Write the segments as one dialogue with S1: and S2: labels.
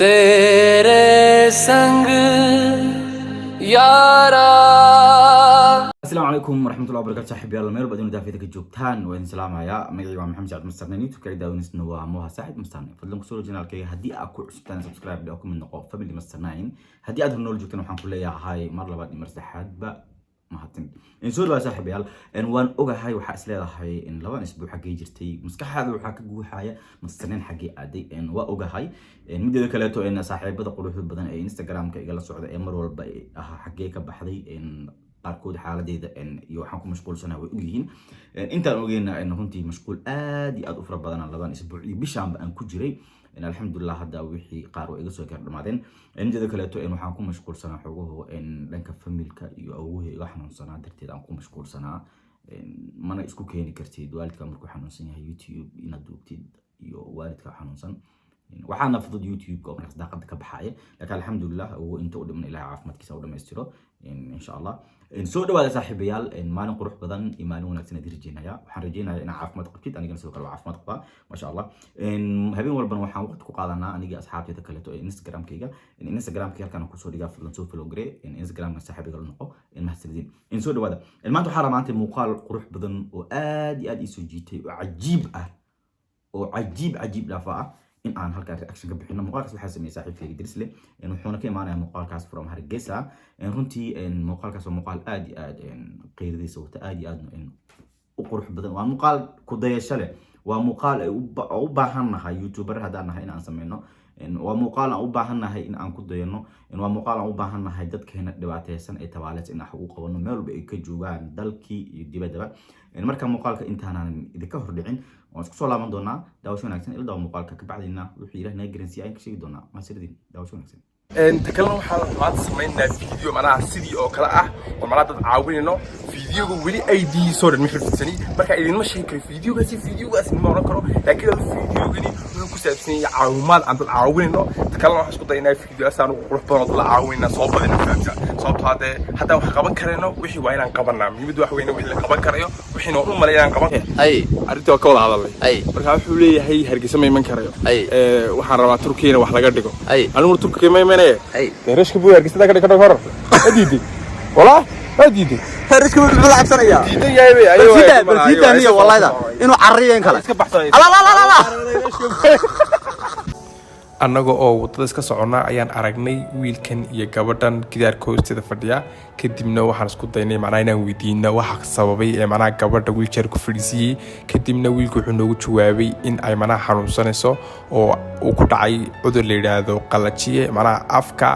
S1: तेरे संग यारा।
S2: Asalaamu calaykum waraxmatullahi wabarakatu, saaxiibyaal meel walba adduunka daafida ka joogtaan, waa idin salaamayaa. Magacayga waa Maxamed Sacad Mastarne, YouTube-ka daawaneysna waa Moha Saaxib Mastarne. Fadlan kusoo channelkayga haddii aad ku cusubtaan, subscribe oo ku mid noqo family Master 9. Haddii aad hor nool joogtaan, waxaan ku leeyahay mar labaad iyo mar saddexaadba mahadsan in soo dhawaa, saaxiibayaal. Waan ogahay waxaa is leedahay in laban isbuuc xaggee jirtay, maskaxaada waxaa ka guuxaya Master 9 xaggee aaday. Waa ogahay. Mideeda kaleeto, saaxiibada quruxda badan ee Instagram-ka igala socda ee mar walba ahaa xaggee ka baxday, qaarkood xaaladeeda iyo waxaan ku mashquulsanahay way ogyihiin. Intaan ogeyna, runtii mashquul aad iyo aad u fara badan labadan isbuuc iyo bishaanba aan ku jiray. Alxamdulilah, hadda wixii qaar waa iga soo gaar dhamaadeen. Mideeda kaleeto, waxaan ku mashquulsanaa xogaho dhanka familka iyo awowahii iga xanuunsanaa darteed aan ku mashquulsanaa. Mana isku keeni kartid waalidka markuu xanuunsan yahay YouTube inaad duubtid iyo waalidka xanuunsan. Waxaana fudud YouTube-ka oo markaas daaqada ka baxaya, laakiin alxamdulilah, uu inta u dhiman Ilahay caafimaadkiisa u dhamaystiro, insha Allah. Soo dhawaada, saaxiibayaal. Maalin qurux badan iyo maalin wanaagsan ayaan rajeynaya. Waxaan rajeynayaa inaa caafimaad qabtid, anigana sidoo kale waa caafimaad qabaa, maasha Allah. Habeen walbana waxaan waqti ku qaadanaa aniga asxaabteyda kaleeto ee Instagramkayga. Instagramkayga halkaan kusoo dhigaa, fadlan soo follow garee Instagramka, saaxiibiga la noqo. Mahadsanidin, soo dhawaada. Maanta waxaa rabaa maanta muuqaal qurux badan oo aad iyo aad ii soo jiitay oo cajiib ah oo cajiib cajiib dhaafa ah in aan halkaan reaction ka bixino. Muuqaalkaas waxaa sameeyey saaxiibkayga Dirisle, wuxuuna ka imaanaya muuqaalkaas from Hargeysa. Runtii muuqaalkaas waa muuqaal aad iyo aad qeyradiisa wata, aad iyo aad u qurux badan. Waa muuqaal ku dayasho leh, waa muuqaal ay u baahan nahay youtuber haddaan nahay in aan sameyno, waa muuqaal aan u baahan nahay in aan ku dayano, waa muuqaal aan u baahan nahay dadkeena dhibaateysan ee tabaaleysan in wax ugu qabano meel walba ay ka joogaan, dalkii iyo dibaddaba. Marka muuqaalka intaanan idinka hordhicin, waan isku soo laaban doonaa. Daawasho wanaagsan, ila daawo muuqaalka, kabacdina wuxuu Ilaah naga garansiiya ayaan ka sheegi doonaa. Mahadsanidin, daawasho wanaagsan.
S3: Ta kalena, waxaan maanta samaynaynaa video macnaha sidii oo kale ah oo macnaha dad caawinayno. Videoga weli ID-soo dhan ma xifdidsani, marka idinma sheegi karo videogaasi, videogaasi ma oran karo, laakiin videogani wuxuu ku saabsan yahay caawimaad aan dad caawinayno. Ta kalena, waxaan isku daynaa videogaas aan ugu qurux badan oo dad la caawinayna soo badina, fahamta? Sababtoo haddee haddaan wax qaban karayno, wixii waa inaan qabanaa. Muhiimaddu wax weyne wixii la qaban karayo, wixii noo u malay inaan qaban.
S4: Ay.
S3: Arrintii waa ka wada hadalnay.
S4: Ay.
S3: Marka wuxuu leeyahay Hargeysa ma iman karayo.
S4: Ay.
S3: Waxaan rabaa Turkiyana wax laga dhigo.
S4: Ay.
S3: Aniguna Turkiga ma imanaya.
S4: Ay.
S3: Dee rashka buu Hargeysa ka dhig hor. Waa diiday, walaa waa diiday.
S4: Rashka buu la cabsanaya.
S3: Diidan yahay bay.
S4: Bal sii daa, bal sii daa niyo wallahi inuu carriyo in kale.
S3: Iska baxsaday.
S4: Ala ala ala ala.
S3: Annaga oo waddada iska soconnaa ayaan aragnay wiilkan iyo gabadhan gidaarka hoosteeda fadhiya. Kadibna waxaan isku daynay macnaha inaan weydiino waxa sababay ee macnaha gabadha wheelchair ku fadhiisiiyey. Kadibna wiilku wuxuu noogu jawaabay in ay macnaha xanuunsanayso oo uu ku dhacay cudur la yidhaahdo qalajiye, macnaha afka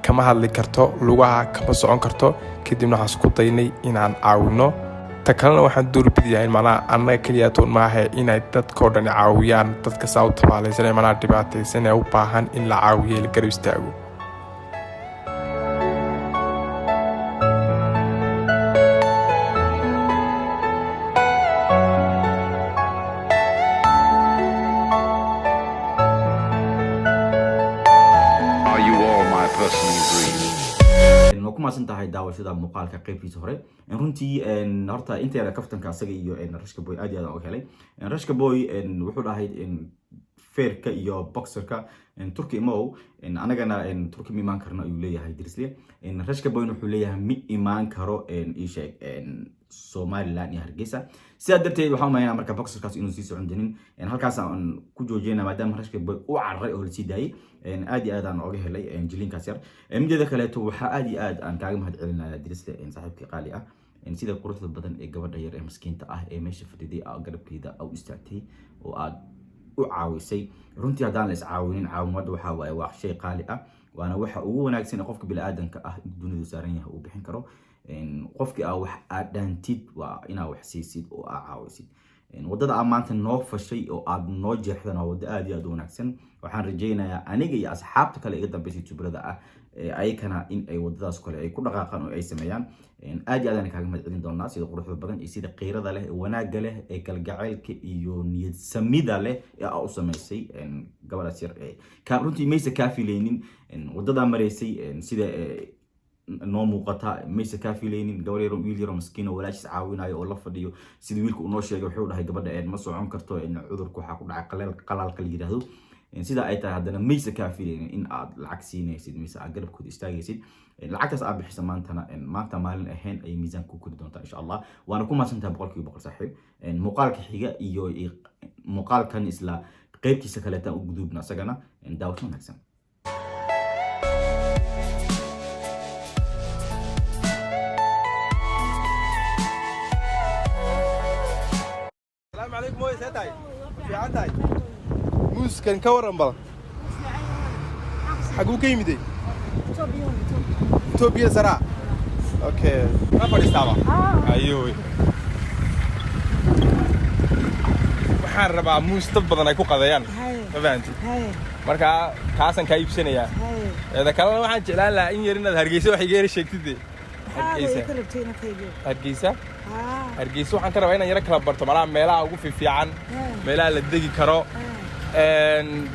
S3: kama hadli karto, lugaha kama socon karto. Kadibna waxaan isku daynay inaan caawino. Ta kalena, waxaan doorbidayaa in macnaha annaga keliyaatoon maahe inay dadkoo dhan caawiyaan dadka saa u tabaalaysan ee macnaha dhibaataysan ee u baahan in la caawiyo, la garab istaago.
S5: Are you all my personal dreams?
S2: Waa ku mahadsan tahay daawashada muuqaalka qaybtiisa hore. Runtii horta inta yara kaftanka asaga iyo Rashka Boy aad iyo aad aan uga helay. Rashka Boy wuxuu dhahay feerka iyo boxerka Turki imow, anagana Turki ma imaan karno ayuu leeyahay Dirisle. Rashka Boyna wuxuu leeyahay ma imaan karo ii sheeg Somaliland iyo Hargeysa. Sidaa darteed waxaan umaleynaa marka boxerkaas inuu sii socon danin. Halkaas aan ku joojinaa maadaama Rashka Boy u cararay oo lasii daayay. Aad iyo aad aan oga helay jiliinkaas yar. Mideeda kaleeto, waxaa aad iyo aad aan kaaga mahad celinaya Dirisle, saaxiibkii qaali ah, sida quruxda badan ee gabadha yar ee maskiinta ah ee meesha fadhiday garabkeeda u istaagtay oo aad u caawisay. Runtii haddaan la iscaawinin, caawimadda waxaa waaye waa shay qaali ah, waana waxa ugu wanaagsan ee qofka bini'aadanka ah intuu dunidu saaran yahay uu bixin karo. Qofkii aa wax aad dhaantid waa inaa wax siisid oo aa caawisid. Waddada aad maanta noo fashay oo aad noo jeexdan waa waddo aad iyo aad u wanaagsan. Waxaan rajaynayaa aniga iyo asxaabta kale iga dambaysa youtuberada ah ayakana in ay waddadaas kale ay ku dhaqaaqaan oo ay sameeyaan. Aad iyo aad aan kaaga mahad celin doonaa sida quruxda badan iyo sida qiirada leh ee wanaagga leh ee kalgacaylka iyo niyad samida leh ee aa u samaysay gabadhaas yar ee runtii maysa kaa filaynin waddadaa maraysay. Sida noo muuqata maysa kaa filaynin gabar yaro, wiil yaro maskiin oo walaashiis caawinayo oo la fadhiyo. Sida wiilka uu noo sheegay, wuxuu dhahay gabadha ma socon karto, cudurka waxaa ku dhacay qalaalka la yidhaahdo. Sida ay tahay haddana maysa kaa filaynin in aad lacag siinaysid mise aad garabkooda istaagaysid. Lacagtaas aad bixisa maantana, maanta maalin ahayn ayay miisaanka ku kori doontaa insha Allah. Waana ku mahadsantahay 100% saaxiib. Muuqaalka xiga iyo muuqaalkan isla qeybtiisa kaleetaan u gudubna isagana. Daawasho wanaagsan.
S3: Salaamu calaykum hooyo, see tahay? Fiican tahay? Muuskan ka waran bal, xaguu ka yimiday? Etoobiya saraa. Okay, ma fadhiistaaba? Ayo, waxaan rabaa muus dad badan ay ku qadeeyaan, ma fahanti? Marka kaasaan kaa iibsanayaa. Eeda kalena waxaan jeclaan lahaa in yar inaad Hargeysa wax iga yara sheegtid. Hargeysa, Hargeysa, Hargeysa waxaan ka rabaa inaan yaro kala barto malaha meelaha ugu fiifiican, meelaha la degi karo,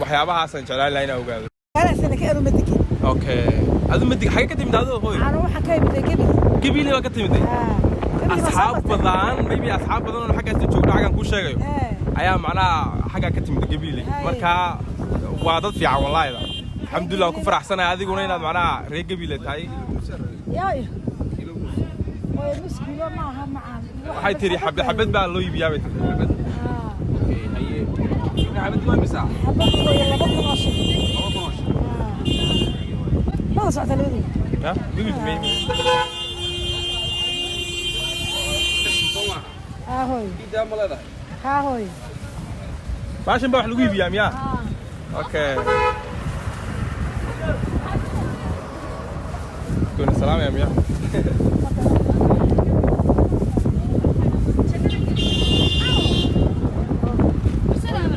S3: waxyaabahaasaan jeclaan lahaa inaan ogaado. Okay, adu ma deg? Xagee ka timid adu hooy? Gabiley baa ka timiday. Asxaab badan, maybe asxaab badan oo xaggaas joogto, xaggaan kuu sheegayo, ayaa macnaha xaggaa ka timid Gabiley. Marka waa dad fiican wallahi. Alxamdulillah, waan ku faraxsanahay adiguna inaad macnaha reer Gabiley tahay. Waxay tiri xabad xabad baa loo iibiyaa bay tiri. Xabad xabad waa imisa? Ya Gabil maybe. Baashan baa wax lagu iibiyaa miyaa? Okay, kuna salaamaya miyaa?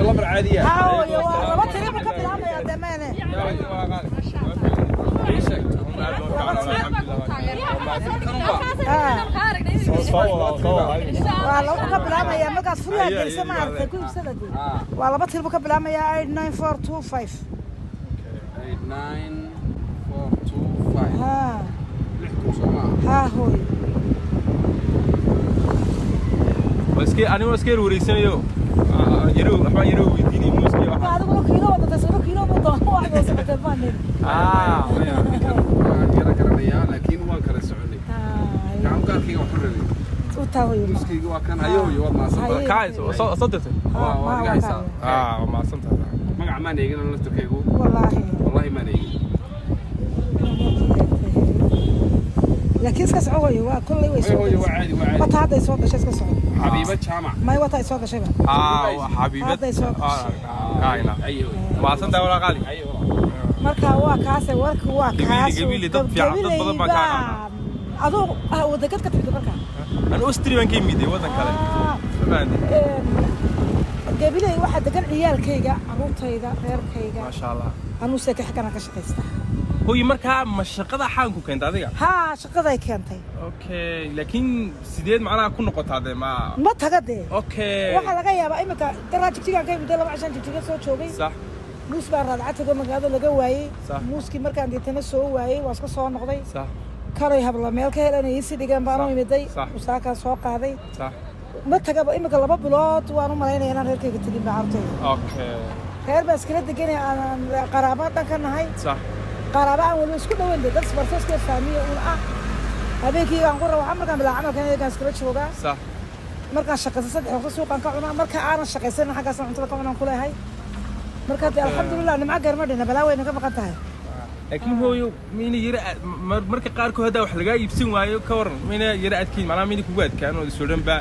S3: الامر عادية.
S1: Waa laba ka bilaabaya markaad furyaha gelisa, maaragtay, ku iibsada dee. Waa laba tir buu ka bilaabaya: 89425. Ha ha hooy.
S3: Iska anigu iska yar wareegsanayo, yaro waxbaan yaro weydiinay muuska iyo waxa.
S1: Adiguna kiilo wadata, sano kiilo buu doona wax buu socotay baan.
S6: Yara garanayaa, laakiin waan kala soconay. Gacankaarkayga wax ku rabay.
S1: U taaway.
S6: Muuskayga waa kan. Hayo, waad mahadsantahay.
S3: Kaay soo soo dirtay.
S6: Waa adiga haysaa.
S3: Ah, waa mahadsantahay.
S6: Magaca maan eegin laftirkaygu.
S1: Wallaahi.
S6: Wallahi maan eegin.
S1: Laakiin iska soco hooyo, waa kolley way soo
S6: hooyo, waa caadi, waa caadi.
S1: Wata hadday soo gashay, iska soco.
S6: Xabiiba Jaamac.
S1: May, wata ay soo gashayba.
S3: Ah, waa xabiibad.
S1: Hadday soo gashay.
S3: Kaayna.
S6: Hayo.
S3: Mahadsantahay walaa qaali.
S6: Hayo walaa.
S1: Marka waa kaase warka, waa
S3: Gabiili,
S1: kaas.
S3: Gabiili, dad fiican, dad badan baa kaa aqaana.
S1: Aduu wadagad ka timid marka?
S3: Anu Austria baan ka imiday, waddan kale.
S1: Ah.
S3: Ma fahanti?
S1: Gabiley waxaa degan ciyaalkayga, caruurtayda, reerkayga.
S3: Maasha Allah.
S1: Anuu seeka xaggana ka shaqaystaa.
S3: Hooyo, markaa ma shaqada xaanku keenta adiga?
S1: Haa, shaqaday keentay.
S3: Okay, laakiin sideed macnaha ku noqotaa dee ma
S1: Ma taga dee.
S3: Okay.
S1: Waxaa laga yaabaa imika daraa Jigjigaan ka imid, 2 cashaan Jigjiga soo joogay. Muus baa raadca tago magaalada laga waayey. Muuskii markaan deetana soo waayey, waa iska soo noqday. Kalay habla meel ka helanayay si dhigan baan u imiday. Musaakaa soo qaaday. Ma tagaba imika 2 bilood waan u malaynaya inaan reerkayga tegin ba, carruurtayda. Reer baa iskala deganay, aan qaraabo dhan ka nahay. Qaraabo aan waliba isku dhaweyn dee, dad isbarto, iska faamiya uun ah. Habeenkii aan ku rawaxa markaan bilaa camalkan iyagaan iskala joogaa. Markaan shaqaysan 3 waqti suuqaan ka cunaa, marka aanan shaqaysanin xaggaasaan cuntada ka cunaan ku leeyahay. Marka dee alxamdulilah, nimco garma dhina, balaa wayna ka maqan tahay.
S3: Laakiin hooyo, mayna yara marka qaarkood haddaa wax lagaa iibsan waayo ka waran, mayna yara adkeyn macnaha, mayna kugu adkaan oo isoo dhan ba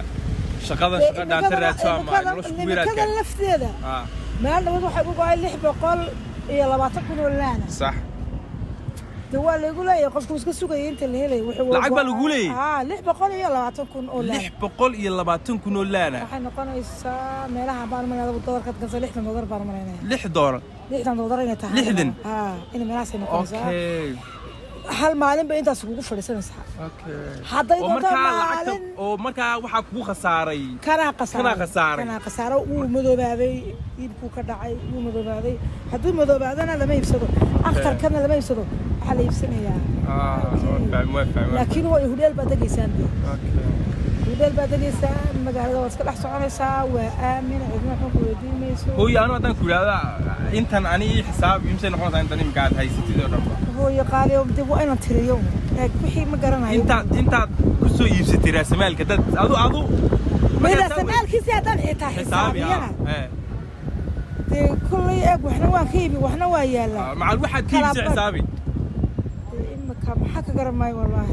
S3: shaqadan shaqa dhaanta raadso ama nolosha kugu yara
S1: Nimikadan
S3: adkaan?
S1: lafteeda meel nabad waxay ugu go'ay 620,000 oo laana. De waa laygu leeyahay, qofku iska sugayay inta la helay wuxuu
S3: Lacag baa lagu leeyahay?
S1: Haa, 620,000 oo laana.
S3: 620,000 oo laana.
S1: Waxay noqonaysaa meelaha baan umaleynaya dolarka gansa $60 baan umaleynaya.
S3: $6?
S1: $60 inay tahay.
S3: 60?
S1: Haa, inay meelahaasay noqonaysaa. Hal maalinba intaas kugu fadhiisanaysaa. Hadday
S3: Oo
S1: doonto
S3: markaa lacagta
S1: maalin.
S3: Oo markaa waxaa kugu khasaaray?
S1: Kanaa khasaaray.
S3: Kanaa khasaaray.
S1: Kanaa khasaaro, wuu madoobaaday, iibkuu ka dhacay, wuu madoobaaday. Hadduu madoobaadana lama iibsado, akhtarkana lama iibsado, waxaa la iibsanayaa.
S3: Ah, waa fahmay, waa fahmay.
S1: Laakiin waa hudheel baad degaysaan dee. Hudheel baad degaysaa, magaalada waad iska dhex soconaysaa, waa aamin, cidna waxba ku weydiin mayso.
S3: Hooyo, anu haddaan ku idhaahda intan ani ii xisaab, imsay noqonaysaa intan imika aad haysatid oo dhanba?
S1: Hooyo qaali, dee waa inaan tiriyo. Eeg, wixii ma garanayo.
S3: Intaad ku soo iibsatay raasamaalka dad adu
S1: May raasamaalkiisii haddaan xitaa
S3: xisaabi
S1: xisaabiyana, dee kulley eeg, waxna waan ka iibi, waxna waa yaallaa.
S3: Macal waxaad ka iibsay xisaabi.
S1: Dee imika maxaa ka garan maayo wallaahi.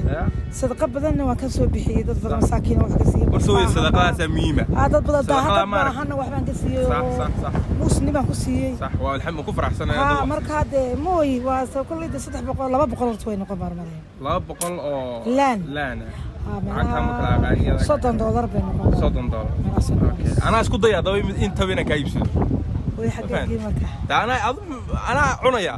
S1: Sadaqa badanna waan ka soo bixiyey, dad badan masaakiina wax ka siiyey.
S3: Warse wey, sadaqadaasaa muhiima.
S1: Aa, dad badan
S3: Sadaqada
S1: dad
S3: maarag.
S1: baahanna waxbaan ka siiyey oo
S3: sax sax
S1: muusni baan ku siiyey.
S3: Sax, waa alxamdu, ku faraxsanahay.
S1: Haa, markaa dee mooy waa kulley dee 300, 200 horta way noqon marmareen.
S3: 200 oo
S1: Laan.
S3: Laan.
S1: Haa,
S3: Lacagtaa ma kala aqaan iyada.
S1: $30 bay noqon.
S3: $30.
S1: Meelahaas oo
S3: Okay, anaa isku daya haddaba intaba inaan kaa iibsado.
S1: Way xaggee marka?
S3: De anaa adu anaa cunaya.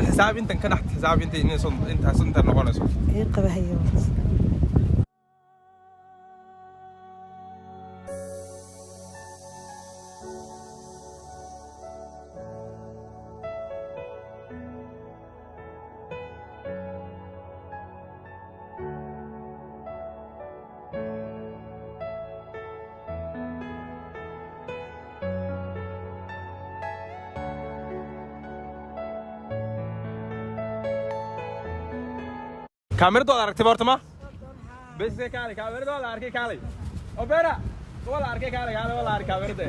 S3: Xisaab intan ka dhex xisaab inta inay intaas inta noqonayso.
S1: Ii qabahayo.
S3: Kaamirada waad aragtay horta ma bes? Kaalay, kaamirada waa la arkay, kaalay opera waa la arkay, kaalay, kaalay, waa la arkay kaamirada.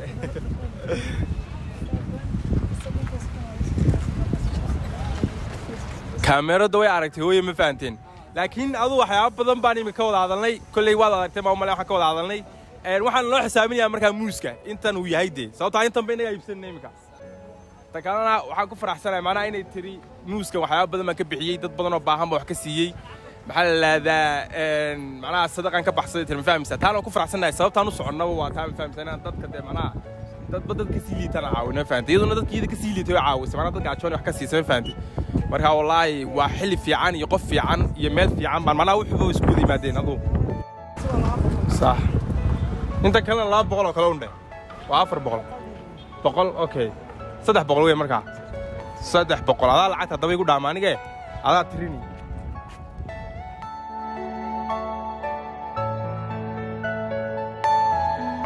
S3: Kaamirada way aragtay hooye, ma fahanteen? Laakiin adu waxyaabo badan baan imika wada hadalnay. Kolley waad aragtay, maa umale waxaan ka wada hadalnay. Waxaan loo xisaabinayaa markaa muuska intan uu yahay, dee sababtaa intan ba inagaa iibsanay imika. Ta kalena waxaan ku faraxsanahay maanaa inay tiri muuska waxyaabo badan baan ka bixiyey, dad badan oo baahan baa wax ka siiyey, maxaa la lahdaa, macnaha sadaqan ka baxsaday tiri, ma fahamsa? Taana waan ku faraxsanahay. Sababtaan u soconnaba waa taa, ma fahamsa? Inaan dadka dee macnaha dadba dad ka sii liitana caawino, ma fahamtay? Iyaduna dadka iyada ka sii liitay way caawisay, macnaha dadka ajoon wax ka siisay, ma fahamtay? Marka wallaahi waa xilli fiican iyo qof fiican iyo meel fiican baan macnaha wuxuuba isku wada yimaadeen aduu. Sax, inta kalena 200 oo kale undhe, waa 400 boqol. Okay, 300 wey markaa, 300. Adaa lacagta haddaba igu dhaama anige, adaa tirini.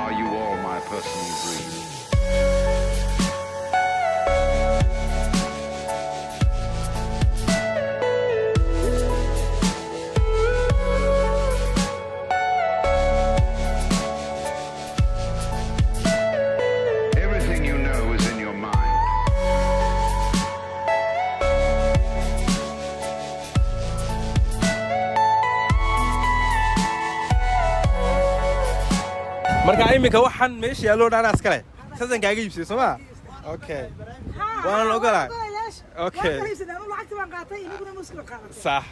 S5: Are you all my personal dreams? Everything you know is in your mind.
S3: Marka iminka waxaan meesha yaalloo dhan anaa iskale, saasaan kaaga iibsay, soo ma? Okay, waan ogolahay. Okay.
S1: Lacagta baan qaatay, iniguna muuska baan qaadatay.
S3: Sax,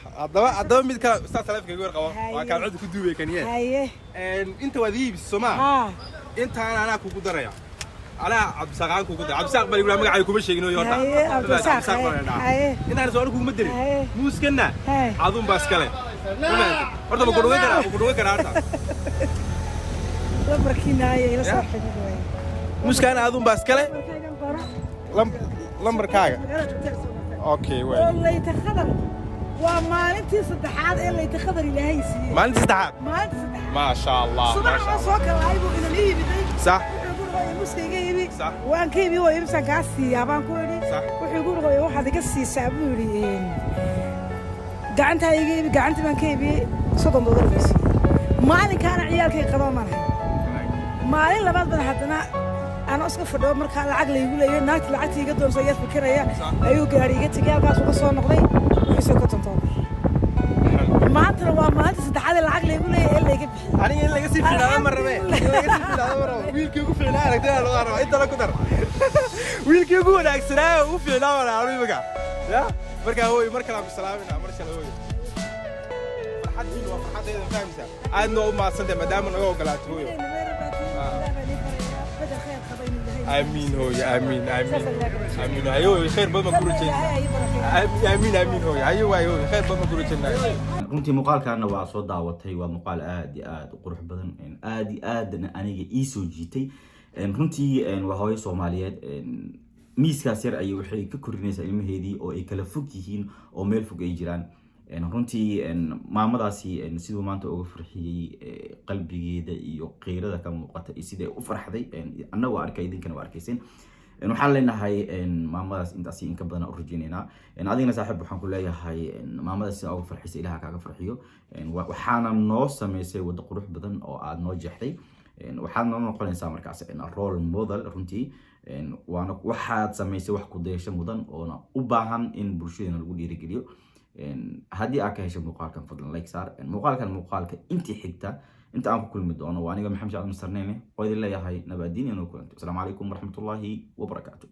S3: haddaba mid kale saa taleefanka igu yar qabo, waa kaan codka ku duubay kaniye.
S1: Haye.
S3: Inta waad ii iibsay, soo ma?
S1: Haa.
S3: Intaan anaa kugu daraya, anaa Cabdisaaqaan kugu daray. Cabdisaaq baa lagu magacay kuma sheegin oo horta.
S1: Haye, Cabdisaaq,
S3: Cabdisaaq baa la dhahaa.
S1: haye.
S3: Intaan soo anigu kuguma dirin.
S1: Haye.
S3: Muuskanna
S1: Haye.
S3: adun baa iskale. Horta ma ku dhugan karaa? Ma ku dhugan karaa horta?
S1: Lambarkiina haye, ila soo xidhiidh waay.
S3: Muuskaana adun baa iskale.
S1: Lambarkaygan qoro.
S3: Lambarkaaga.
S1: Magaalada joogtaa soo martay.
S3: Okay, waay.
S1: Oo Layta Khadar, waa maalintii saddexaad ee Layta Khadar Ilaahay siiyey.
S3: Maalintii saddexaad.
S1: Maalintii saddexaad.
S3: Maasha Allah.
S1: Subax
S3: Maasha
S1: waan
S3: Allah.
S1: soo kalahay buu inan ii yimiday. Wuxuu igu dhahay muska iga iibi. Waan ka iibi, waa iibsaan kaa siiyaa baan ku idhi. Wuxuu igu dhahay waxaad iga siisaa buu yidhi, gacantaa iga iibi. Gacantii baan ka iibiyey, $30 buu siiyey. Maalinkaana ciyaalkay qabaa maan hayn. Maalin labaad baan haddana anoo iska fadhiyo, markaa lacag laygu leeyahay, naagti lacagtii iga doonsa ayaa fikiraya, ayuu gaari iga tegey, halkaasuu ka soo noqday, wuxuu soo $50. Maantana waa maalinta saddexaad ee lacag laygu leeyahay ee layga bixiyey.
S3: Aniga in laga sii fiicnaado ma rabe, in laga sii fiicnaado ma rabo. Wiilkii ugu fiicnaa aragtida lagu rabo, intana ku dar. Wiilkii ugu wanaagsanaa ugu fiicnaa baan anu imika ya. Markaa hooy, mar kale aan ku salaamina, mar kale hooy. Farxaddiina waa farxaddayda, ma fahmaysaa? Aadna waa u mahadsantahay maadaama naga ogolaato hooyo. Aamiin hooyo, aamiin, aamiin, aamiin. Hayo hooyo, khayr badan baan ku rajaynaa. Aamiin, aamiin hooyo. Hayo waay hooyo, khayr badan baan ku rajaynaa.
S2: Runtii muuqaalkaana waa soo daawatay, waa muuqaal aad iyo aad u qurux badan, aad iyo aadna aniga ii soo jiitay. Runtii waa hooyo Soomaaliyeed, miiskaas yar ayay waxay ka korinaysaa ilmaheedii oo ay kala fog yihiin oo meel fog ay jiraan. Runtii maamadaasi siduu maanta uga farxiyey, qalbigeeda iyo qiirada ka muuqata iyo sidai u farxday, annaga waa arkay, idinkana waa arkayseen. Waxaan leenahay maamadaas intaasi in ka badan u rajeyneynaa. Adigana saaxiib, waxaan ku leeyahay maamadaas sida uga farxisa Ilaha kaaga farxiyo. Waxaana noo sameysay waddo qurux badan oo aad noo jeexday. Waxaad noo noqonaysaa markaas role model runtii. Waana waxaad samaysay wax ku dayasho mudan oona u baahan in bulshadeena lagu dhiirigeliyo. Haddii aad ka heshay muuqaalkan, fadlan like saar. Muuqaalkan muuqaalka intii xigta inta aan ku kulmi doono, waa aniga Maxamed Shacab Masarneyne oo idin leeyahay nabadiin inuu kulanto. Asalaamu calaykum waraxmatullaahi wabarakaatu.